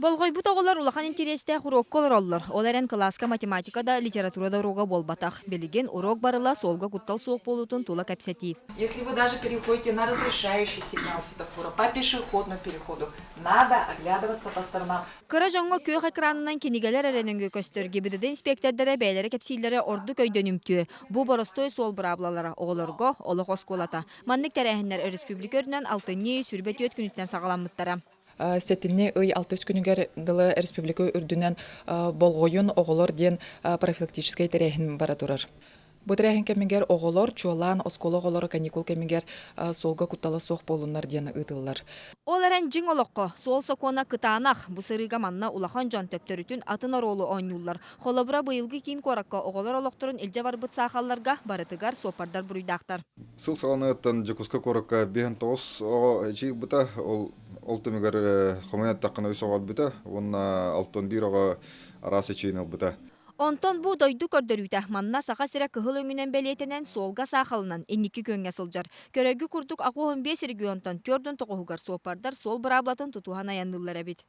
Болҕойбут оҕолор улахан интэриэстээх уруокка олороллор. Ол эрэн кылааска математика да, литература да уруога буолбатах. Билигин уруок барыла суолга куттал суох буолуутун тула кэпсэтии. Если вы даже переходите на разрешающий сигнал светофора по пешеходному переходу, надо оглядываться по сторонам. Кыра дьоҥҥо күөх экранынан кинигэлэр эрэ нөҥүө көстөр ГИБДД инспиэктэрдэрэ бэйэлэрэ кэпсииллэрэ ордук өйдөнүмтүө. Бу боростуой суол быраабылалара оҕолорго олох оскуолата. Маннык тэрээһиннэр өрөспүүбүлүкэ үрдүнэн алтынньы 24 күнүттэн саҕаламмыттара. Сэтинньи ый алтыс күнүгэр дылы республика үрдүнэн болҕойун оҕолор диэн профилактическай тэрээһин бара турар. Бу тэрээһин кэмигэр оҕолор, чуолаан оскуола оҕолоро каникул кэмигэр суолга куттала суох буолуннар диэн ыытыллар. Ол эрэн дьиҥ олоххо суол сокуона кытаанах. Бу сырыыга манна улахан дьон төптөрүтүн атын оруолу оонньууллар. Холобура, быйылгы киин куоракка оҕолор олохторун илдьэ барбыт саахалларга барытыгар суоппардар буруйдаахтар. Сыл саҕаланыаҕыттан Дьокуускай куоракка 59 оҕо эчийбитэ. Ол, ол түмүгэр хомуйан эттэххинэ үс оҕо өлбүтэ уонна 61 оҕо араас эчийиини ылбыта. Онтон бу дойду көрдөрүүтэ манна Саха сирэ кыһыл өҥүнэн бэлиэтэнэн суолга саахалынан инники күөҥҥэ сылдьар. Көрөргү курдук 85 регионтан 49-угар суоппардар суол быраабылатын тутуһан айанныыллар эбит.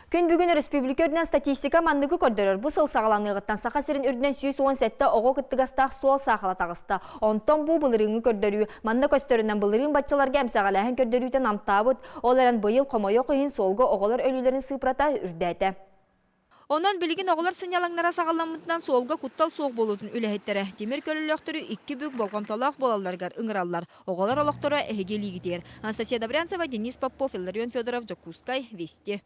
Күн бүгүн өрөспүүбүлүкэ үрдүнэн статистика манныгы көрдөрөр. Бу сыл саҕаланыаҕыттан Саха сирин үрдүнэн 117 оҕо кыттыгастаах суол саахала таҕыста. Онтон бу былырыыҥҥы көрдөрүү. Манна көстөрүнэн былырыын баччаларга эмсэҕэлээһин көрдөрүүтэ намтаабыт. Ол эрэн быйыл хомойуох иһин суолга оҕолор өлүүлэрин сыыппарата үрдээтэ. Онон билигин оҕолор сынньалаҥнара саҕаламмытынан суолга куттал суох буолуутун үлэһиттэрэ тимир көлөлөөхтөрү икки бүк болҕомтолоох буолалларыгар ыҥыраллар. Оҕолор олохторо эһиги илиигитигэр. Анастасия Добрянцева, Денис Попов, Илларион Федоров, Дьокуускай, Вести.